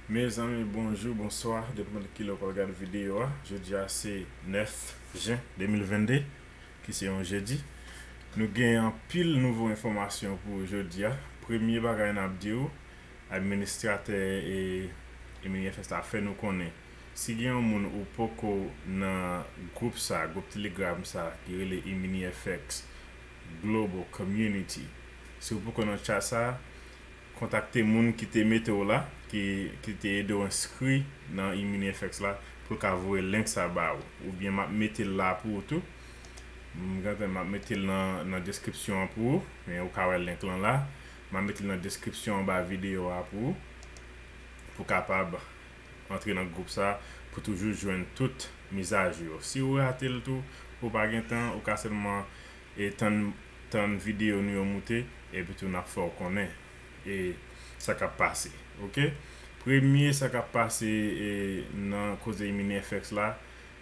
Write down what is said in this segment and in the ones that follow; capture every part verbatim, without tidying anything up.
Mezanmi, bonjou, bonswa, depann kilè w pral gade videyo a. Jodi a se nèf jen de mil vennde, ki se yon jedi. Nou gen anpil nouvo enfòmasyon pou jodi a. Premye bagay n ap di w, administratè e, e M N F S la fè nou konnen, si gen yon moun ou poko nan gwoup sa, gwoup Telegram sa, ki rele Imini F X Global Community, si w poko nan chat sa, kontakte moun ki te mete w la, ki, ki te ede w enskri nan Imini F X la, pou l ka voye link sa ba ou. Oubyen m ap mete l la pou ou tou. M gentan m ap mete l nan, nan deskripsyon an pou ou, men ou ka wè link lan la. M ap mete l nan deskripsyon anba videyo a pou ou, pou w kapab antre nan gwoup sa, pou toujou jwenn tout mizajou yo. Si ou rate l tou, ou pa gen tan, ou ka sèlman e tann, tann videyo nou yo moute, epi tou n ap fè w konnen e sa k ap pase. Oke? Premye sa k ap pase e nan koze Imini F X la,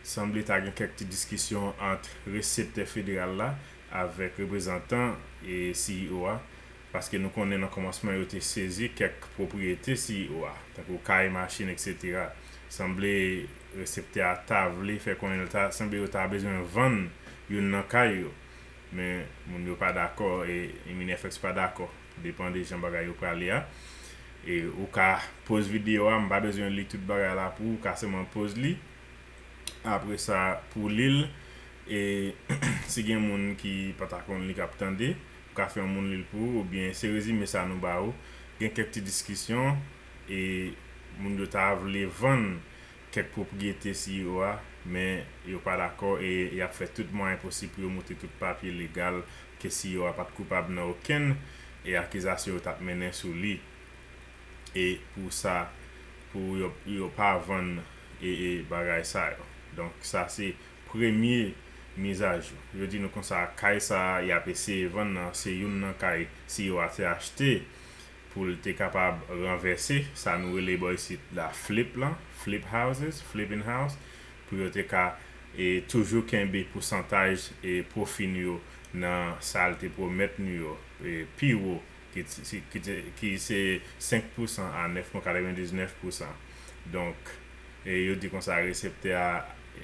sanble ta gen kèk ti diskisyon ant reseptè federal la avèk reprezantan e C E O a, paske nou konnen nan kòmansman yo te sezi kèk pwopriyete C E O a, tankou kay, machin, etsetera. Sanble reseptè a ta vle fè konnen l ta, sanble yo ta bezwen vann youn nan kay yo. Men moun yo pa dakò e Imini F X pa dakò. Depann de jan bagay yo prale a. E ou ka poz videyo a, m pa bezwen li tout bagay la pou ou, ou ka sèlman poz li. Apre sa, pou li l, e si gen moun ki pa ta konn li k ap tande, ou ka fè yon moun li l pou ou, oubyen se rezime sa nou ba ou. Gen kèk ti diskisyon, e moun yo ta vle vann kèk pwopriyete C E O a, men yo pa dakò e y ap fè tout mwayen posib pou yo montre tout papye legal ke C E O a pa t koupab nan okenn e akizasyon yo t ap mennen sou li. E pou sa, pou yo, yo pa vann e, e bagay sa yo. Donk, sa se premye mizajou. Yo di nou konsa, kay sa a, y ap eseye vann nan, se youn nan kay C E O a te achte pou l te kapab ranvèse sa nou rele bò isit la flip lan, flip houses, flipping house, pou yo te ka e toujou kenbe pousantaj e pwofi nou yo nan sa l te pwomèt nou yo e pi wo, ki, ki, ki se senk pousan a nèf pwen katrevendiznèf pousan. Donk, e yo di konsa reseptè a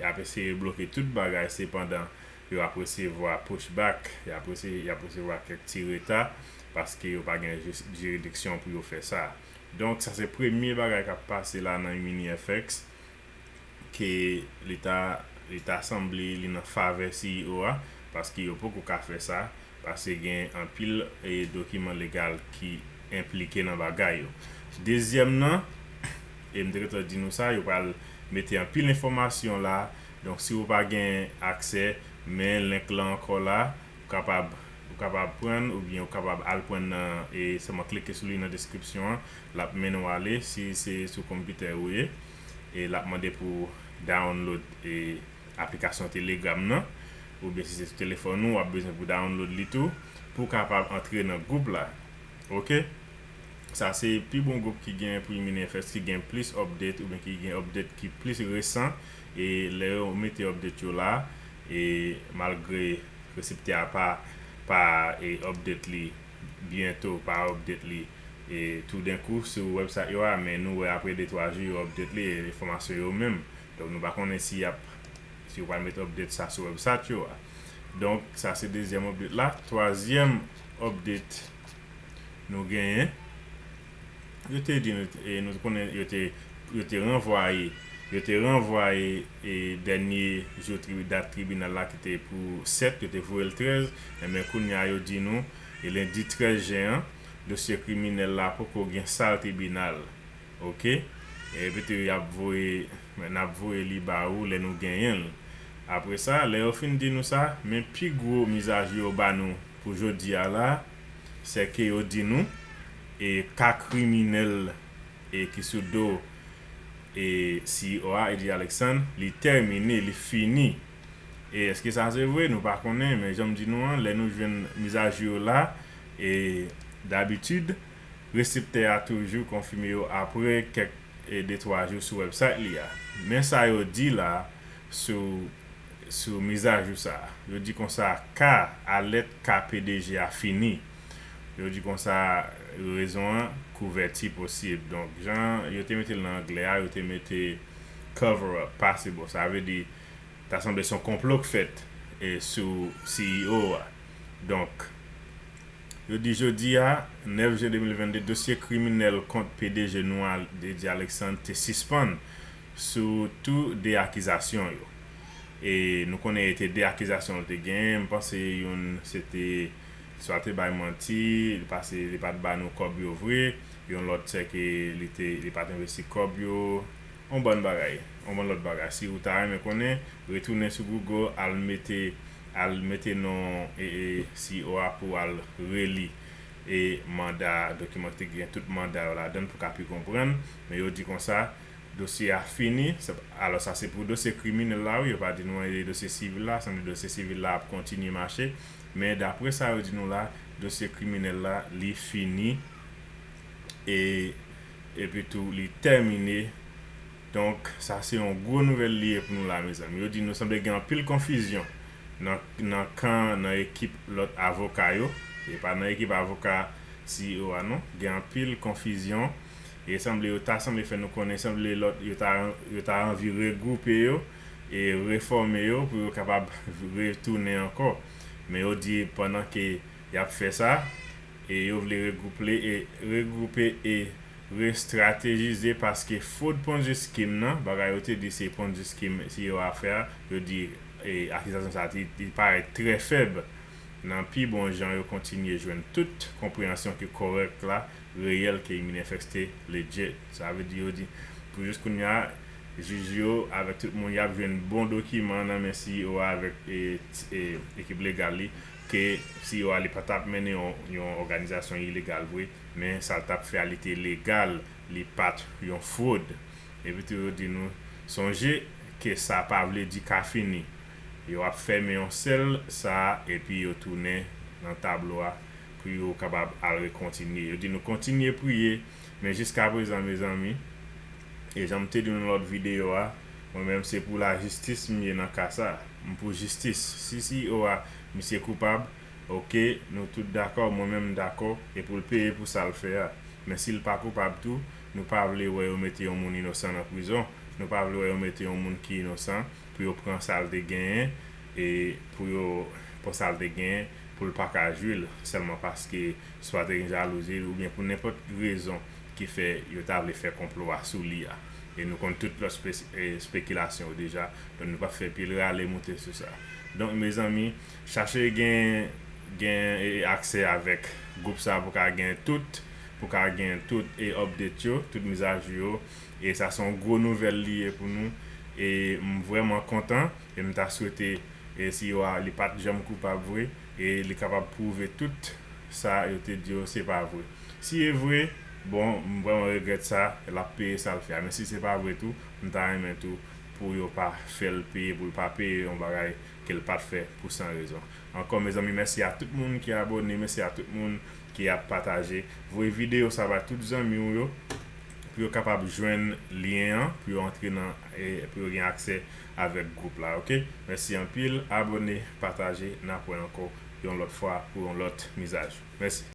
ap eseye bloke tout bagay, sepandan, yo ap resevwa pushback, y ap rese-, y ap resevwa kèk ti reta, paske yo pa gen jis-, jiridiksyon pou yo fè sa. Donk, sa se premye bagay k ap pase la nan Imini F X, ke li ta, li ta sanble li nan favè C E O a, paske yo poko ka fè sa, paske gen anpil e dokiman legal ki enplike nan bagay yo. Dezyèm nan, e m te gentan di nou sa, yo pral mete anpil enfòmasyon la. Donk, si ou pa gen aksè, men link lan ankò la, ou kapab, ou kapab pran, oubyen ou kapab al pran nan, e sèlman klike sou li nan deskripsyon an, l ap mennen w ale, si se sou konpitè ou ye, e l ap mande pou download e aplikasyon Telegram nan, oubyen si se sou telefòn ou, w ap bezwen pou download li tou, pou w kapab antre nan gwoup la. Oke? Sa se pi bon gwoup ki gen pou Imini F X, ki gen plis update oubyen ki gen update ki plis resan. E lè yo mete update yo la, e malgre reseptè a pa, pa e update li byento, pa update li e toudenkou sou website yo a, men nou wè apre de twa jou yo update li e enfòmasyon yo menm. Donk nou pa konnen si y ap, si yo pral mete update sa sou website yo a. Donk sa se dezyèm update la. Twazyèm update nou genyen, yo te di nou, e nou konnen yo te, yo te ranvwaye, yo te ranvwaye e dènye jou tribi-, dat tribinal la ki te pou sèt, yo te voye l trèz, enben kounye a yo di nou, e lendi trèz jen an, dosye kriminèl la poko gen sal tribinal. Oke? E pete y ap voye, n ap voye li ba ou lè nou genyen l. Apre sa, lè yo fin di nou sa, men pi gwo mizajou yo ba nou pou jodi a la, se ke yo di nou, e ka kriminèl e ki sou do e C E O a, Eddie Alexandre, li tèmine, li fini. E èske sa se vre? Nou pa konnen, men jan m di nou an, lè nou jwenn mizajou yo la, e dabitid, reseptè a toujou konfime yo apre kèk, e de twa jou sou website li a. Men sa yo di la sou, sou mizajou sa a. Yo di konsa, ka, alèt ka P D G a fini. Yo di konsa, rezon an, kouvèti posib. Donk, jan yo te mete l nan anglè a, yo te mete cover up, pase bò. Sa vle di, ta sanble se yon konplo k fèt e sou C E O a. Donk, yo di jodi a, nèf jen de mil vennde, dosye kriminèl kont P D G nou a, Didier Alexandre, te sispann sou tou de akizasyon yo. E nou konnen e te de akizasyon l te genyen. M panse youn se te swa te bay manti, li pase li pa t ba nou kòb yo vre. Yon lòt se ke li te li pa t envesti kòb yo. On bann bagay, on bann lòt bagay. Si ou ta renmen konnen, retounen sou Google, al mete al mete non e, e C E O a pou al reli e manda, dokiman ki te gen tout manda yo ladan l pou ka pi konprann. Men yo di konsa, dosye a fini. Alò, sa se pou dosye kriminèl la, wi, yo pa di nou e dosye sivil la, sanble dosye sivil la ap kontinye mache. Men dapre sa yo di nou la, dosye kriminèl la, li fini. E epi tou, li tèmine. Donk, sa se yon gwo nouvèl li ye pou nou la, mezanmi. Yo di nou sanble gen anpil konfizyon nan, nan kan, nan ekip lòt avoka yo. E pa nan ekip avoka C E O a, non. Gen anpil konfizyon. E sanble yo ta sanble fè nou konnen, sanble lòt, yo ta, yo ta anvi regwoupe yo e refòme yo pou yo kapab retounen ankò. Men yo di pandan ke y ap fè sa, e yo vle regwoupe e regwoupe e restratejize, paske frod Ponzi scheme nan, bagay yo te di se Ponzi scheme C E O a fè a, yo di e akizasyon sa a te, te parèt trè fèb. Nan pi bon jan, yo kontinye jwenn tout konpreyansyon ki kòrèk la, reyèl, ke Imminent Effects te legit. Sa vle di, yo di, pou jis kounye a, jij yo avèk tout moun, y ap jwenn bon dokiman nan men C E O a avèk e, e, ekip legal li, ke C E O a li pa t ap mennen yon, yon òganizasyon ilegal vre, men sa l t ap fè a, li te legal, li pa t yon frod. Epi tou, yo di nou, sonje ke sa pa vle di ka fini. Yo ap fèmen yon sèl sa a, epi yo tounen nan tablo a pou yo kapab al rekontinye. Yo di nou kontinye priye, men jiskaprezan, mezanmi, e jan m te di nou nan lòt videyo a, mwen menm se pou lajistis m ye nan ka sa a. M pou jistis. Si C E O a, misye koupab, oke, nou tout dakò, mwen menm m dakò, e pou l peye pou sa l fè a. Men si l pa koupab tou, nou pa vle wè yo mete yon moun inosan nan prizon. Nou pa vle wè yo mete yon moun ki inosan pou yo pran sa l te genyen, e pou yo pran sa l te genyen, pou l pa ka jwi l, sèlman paske swa te gen jalouzi oubyen pou nenpòt rezon ki fè yo ta vle fè konplo a sou li a. E nou konn tout lòt spe- e, spekilasyon yo deja, donk nou p ap fè pil rale moute sou sa. Donk, mezanmi, chache gen, gen e, aksè avèk gwoup sa a pou ka gen tout, pou ka gen tout e update yo, tout mizajou yo. E sa se yon gwo nouvèl li ye pou nou. E m vrèman kontan. E m ta swete e C E O a, li pa t janm koupab vre. E li kapab pwouve tout sa yo te di yo se pa vre. Si e vre, bon, m vrèman regrèt sa, l ap peye sa l fè a. Men si se pa vre tou, m ta renmen tou pou yo pa fè l peye, pou l pa peye yon bagay ke l pa t fè pou san rezon. Ankò, mezanmi, mèsi a tout moun ki abòne, mèsi a tout moun ki ap pataje. Voye videyo sa bay tout zanmi w yo pou yo kapab jwenn lyen an, pou yo antre nan, e pou yo gen aksè avèk gwoup la, oke? Mèsi anpil, abòne, pataje, n ap wè ankò yon lòt fwa pou yon lòt mizaj. Mèsi.